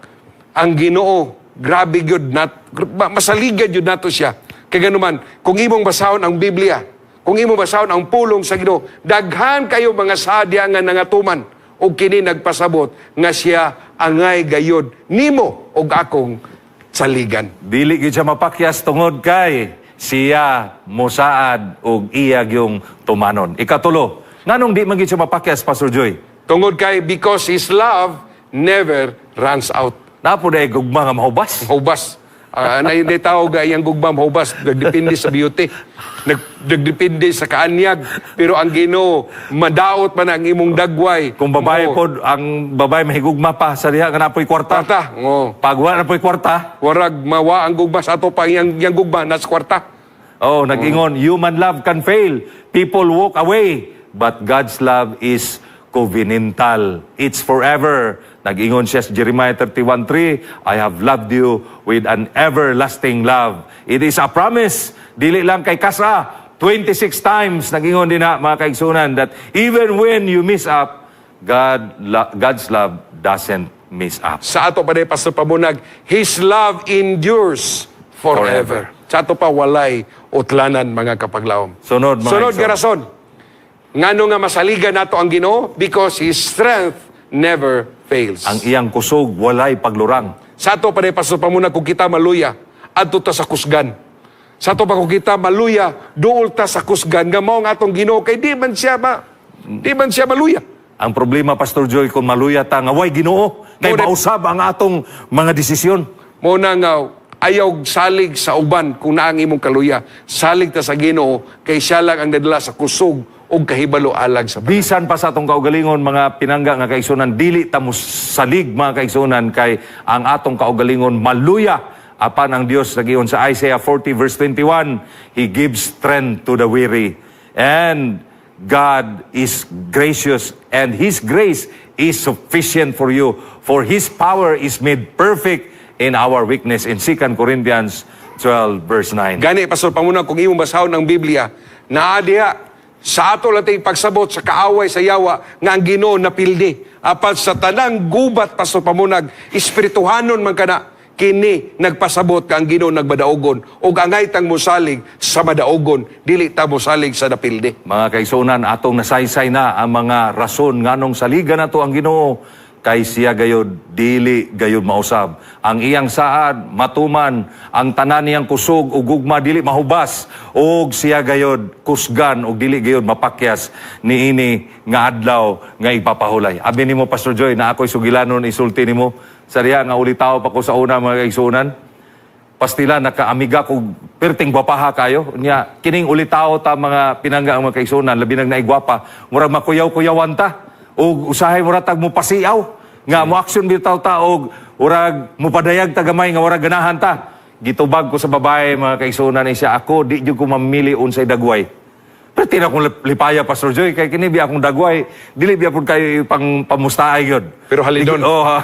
ang Ginoo Grabe gyud nat masaligan gyud nato siya. Kay ganuman, kung imong basahon ang Biblia, kung imong basahon ang pulong sa Ginoo, daghan kayo mga sadya nga nangatuman ug kini nagpasabot nga siya angay gayod nimo ug akong saligan. Dili gyud siya mapakyas tungod kay siya mosaad og iya gyung tumanon. Ikatulo, nganong di man gyud siya mapakyas, Pastor Joy? Tungod kay because His love never runs out. Naa pod ay gugma nga mahubas. Hubas. Na hindi tao ga iyang gugma mahubas, nagdepende sa beauty. Nagdepende sa kaanyag, pero ang Ginoo, madaot man ang imong dagway. Kung babae pod, ang babae mahigugma pa sa diha nga napoy kwarta. Kwarta. Oo. Pag wala na poy kwarta, Warag mawa ang gugma sa ato pa iyang gugma nas kwarta. Oh, nag-ingon, human love can fail. People walk away, but God's love is covenantal. It's forever. Nag-ingon siya sa Jeremiah 31:3, "I have loved you with an everlasting love." It is a promise. Dili lang kay kasa. 26 times nag-ingon din na, mga kaigsunan, that even when you miss up, God's love doesn't miss up. Sa ato pa day, Pastor Pamunag, His love endures forever. Sa ato pa, walay utlanan, mga kapaglaom. Sunod, mga Sunod igsoon. nga rason. Ngano nga masaligan nato ang Ginoo? Because His strength never fails. Ang iyang kusog walay paglurang. Sa ato pa day, Pastor Pamunag, kung kita maluya, adto ta sa kusgan. Sa ato pa, kung kita maluya, duol ta sa kusgan nga mao ang atong Ginoo kay di man siya maluya. Ang problema, Pastor Joy, kung maluya ta nga way Ginoo, kay mausab ang atong mga desisyon. Mo na nga ayaw salig sa uban kung naa ang imong kaluya. Salig ta sa Ginoo kay siya lang ang nadala sa kusog ug kahibalo alang sa Bisan pa sa atong kaugalingon, mga pinangga nga kaigsunan, dili ta salig, mga kaigsunan, kay ang atong kaugalingon maluya. Apan ang Dios nagiyon sa Isaiah 40 verse 21, He gives strength to the weary. And God is gracious and His grace is sufficient for you, for His power is made perfect in our weakness, in 2 Corinthians 12 verse 9. Gani, Pastor Pamunag, kung imong basahon ang Biblia, naa diha sa ato lang tayong pagsabot sa kaaway sa yawa nga ang Ginoo napildi. Apan sa tanang gubat, Pastor Pamunag, espirituhanon man kana, kini nagpasabot ka ang Ginoo nagbadaogon ug angay tang mosalig sa madaogon, dili ta mosalig sa napildi. Mga kaigsunan, atong nasaysay na ang mga rason nganong saligan nato ang Ginoo, kay siya gayod dili gayod mausab. Ang iyang saad matuman, ang tanan niyang kusog ug gugma dili mahubas, ug siya gayod kusgan ug dili gayod mapakyas niini nga adlaw nga ipapahulay. Abi nimo, Pastor Joy, na ako'y sugilanon isulti nimo sa diha nga ulitaw pa ko sa una, mga kaigsunan. Pastila nakaamiga ko perting gwapaha kayo nya. Kining ulitaw ta, mga pinangga ang mga kaigsunan, labi nag naigwapa, murag makuyaw-kuyawan ta ug usahay murag tag mo pasiaw nga mo action bitaw ta og urag mupadayag ta gamay nga warag ganahan ta. Gitubag ko sa babae, mga kaigsunan, ni siya, "Ako di jud ko mamili unsay dagway." Pero tina akong lipaya, Pastor Joy, kay kini biya akong dagway, dili biya pud kayo pang pamustaay gyud. Pero halidon. Oh,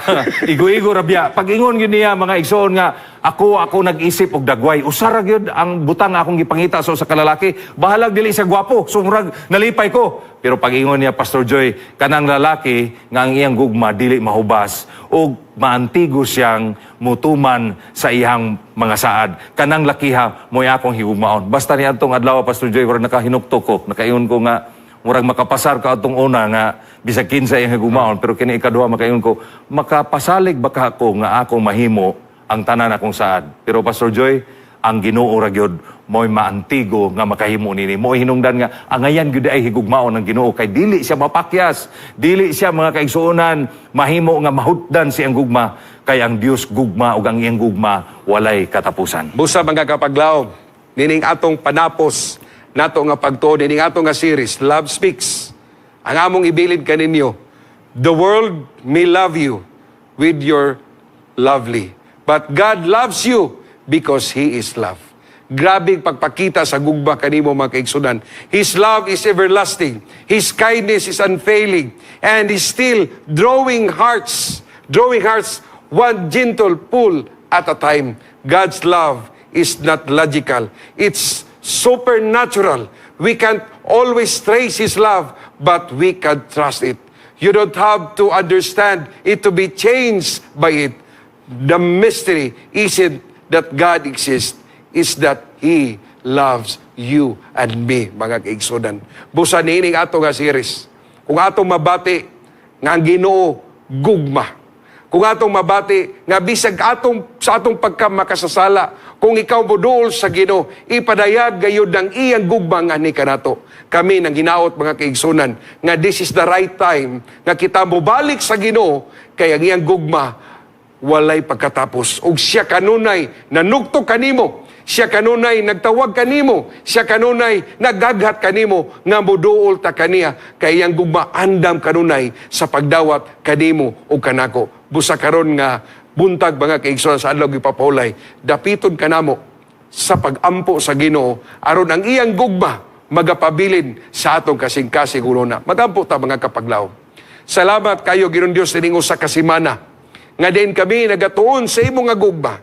igo-igo ra biya. Pag ingon gyud niya, mga igsoon, nga ako nag-isip og dagway. Usa ra gyud ang butang nga akong gipangita sa usa ka lalaki. Bahalag dili siya gwapo. So murag nalipay ko. Pero pag ingon niya, Pastor Joy, kanang lalaki nga ang iyang gugma dili mahubas ug maantigo siyang mutuman sa iyang mga saad. Kanang lakiha mo'y akong higugmaon. Basta ni atong adlaw, Pastor Joy, murag nakahinukto ko. Nakaingon ko nga murag makapasar ka atong una nga bisag kinsa iyang higugmaon, pero kini ikaduha, makaingon ko, makapasalig ba ka ako nga akong mahimo ang tanan akong saad? Pero Pastor Joy, ang Ginoo ra gyud mo'y maantigo nga makahimo nini. Mo'y hinungdan nga angayan gyud ay higugmaon ng Ginoo kay dili siya mapakyas, dili siya, mga kaigsuonan, mahimo nga mahutdan siyang gugma, kay ang Dios gugma ug ang iyang gugma walay katapusan. Busa, mga kapaglaom, nining atong panapos nato nga pagtuo, nining atong nga series, Love Speaks. Ang among ibilid kaninyo, the world may love you with your lovely, but God loves you because He is love. Grabing pagpakita sa gugma kanimo, mga kaigsunan. His love is everlasting. His kindness is unfailing. And He's still drawing hearts one gentle pull at a time. God's love is not logical. It's supernatural. We can't always trace His love, but we can trust it. You don't have to understand it to be changed by it. The mystery isn't that God exists, is that He loves you and me, mga kaigsunan. Busa niining ato nga series, kung atong mabati nga ang Ginoo gugma, kung atong mabati nga bisag atong sa atong pagkamakasasala, kung ikaw moduol sa Ginoo, ipadayag gayud ang iyang gugma nga ni kanato. Kami nang hinaot, mga kaigsunan, nga this is the right time nga kita mobalik sa Ginoo kay ang iyang gugma walay pagkatapos. Ug siya kanunay nanugto kanimo. Siya kanunay nagtawag kanimo. Siya kanunay nagaghat kanimo nga moduol ta kaniya kay iyang gugma andam kanunay sa pagdawat kanimo ug kanako. Busa karon nga buntag, mga kaigsuonan, sa adlaw gipapahulay, dapiton kanamo sa pagampo sa Ginoo aron ang iyang gugma magapabilin sa atong kasing-kasing una. Magampo ta, mga kapaglaom. Salamat kayo, Ginoong Dios, ining usa ka semana nga din kami nagatuon sa imong nga gugma.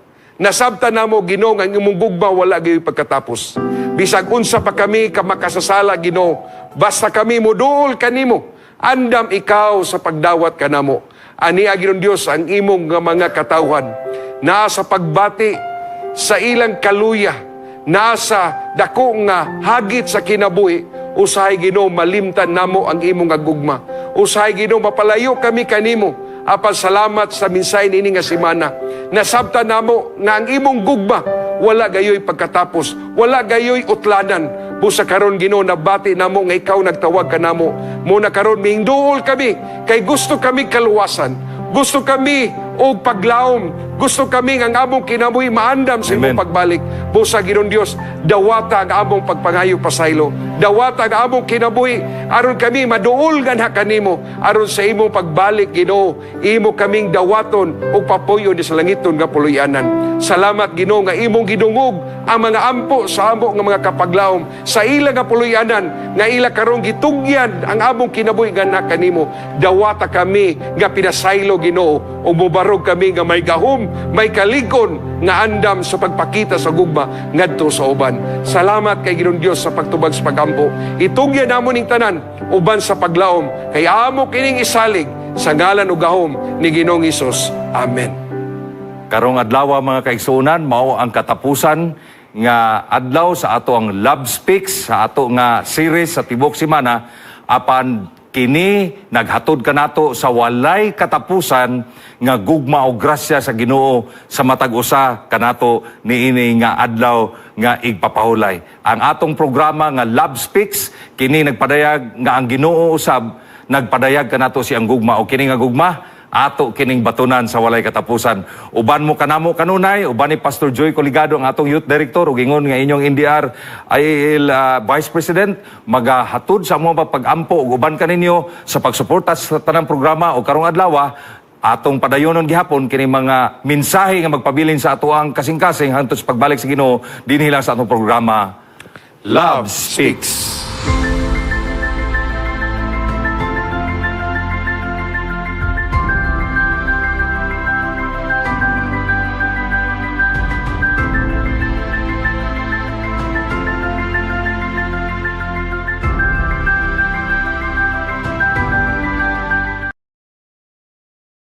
Nasabtan namo, Ginoo, nga ang imong gugma wala gyud pagkatapos. Bisag unsa pa kami ka makasasala, Ginoo, basta kami moduol kanimo, andam ikaw sa pagdawat kanamo. Ani, Ginoong Dios, ang imong nga mga katawhan naa sa pagbati sa ilang kaluya, naa sa dako nga hagit sa kinabuhi. Usahay, Ginoo, malimtan namo ang imong nga gugma. Usahay, Ginoo, mapalayo kami kanimo. Apan salamat sa mensahe nini nga semana. Nasabtan namo nga ang imong gugma wala gayoy pagkatapos, wala gayoy utlanan. Busa karon, Ginoo, nabati namo nga ikaw nagtawag kanamo. Muna karon mingduol kami kay gusto kami kaluwasan. Gusto kami og paglaom. Gusto kami nga ang among kinabuhi maandam sa imong Amen. Pagbalik. Busa, Ginoong Dios, dawata ang among pagpangayo pasaylo. Dawata ang among kinabuhi aron kami maduol ganha kanimo, aron sa imong pagbalik, Ginoo, imo kaming dawaton ug papuyo ni sa langiton nga puloy-anan. Salamat, Ginoo, nga imong gidungog ang mga ampo sa amo nga mga kapaglaom sa ila nga puloy-anan nga ila karong gitugyan ang among kinabuhi ganha kanimo. Dawata kami nga pinasaylo, Ginoo, ug mobarog kami nga may gahom, may kalig-on nga andam sa pagpakita sa gugma ngadto sa uban. Salamat kay Ginoong Dios sa pagtubag sa pagampo. Itugyan namo ning tanan uban sa paglaom kay amo kining isalig sa ngalan ug gahom ni Ginoong Hesus. Amen. Karong adlaw, mga kaigsuonan, mao ang katapusan nga adlaw sa ato ang Love Speaks sa ato nga series sa tibok semana, apan kini naghatod kanato sa walay katapusan nga gugma o grasya sa Ginoo sa matag usa kanato niini nga adlaw nga igpapahulay. Ang atong programa nga Love Speaks kini nagpadayag nga ang Ginoo usab nagpadayag kanato siyang gugma, o kini nga gugma ato kining batunan sa walay katapusan. Uban mo kanamo kanunay, uban ni Pastor Joy Coligado, ang atong youth director, ug ingon nga inyong NDR IAL Vice President, magahatod sa amo pag-ampo ug uban kaninyo sa pagsuporta sa tanang programa, o karong adlaw atong padayonon gihapon kini mga mensahe nga magpabilin sa ato ang kasing-kasing hangtod sa pagbalik sa Ginoo dinhi lang sa atong programa Love Speaks.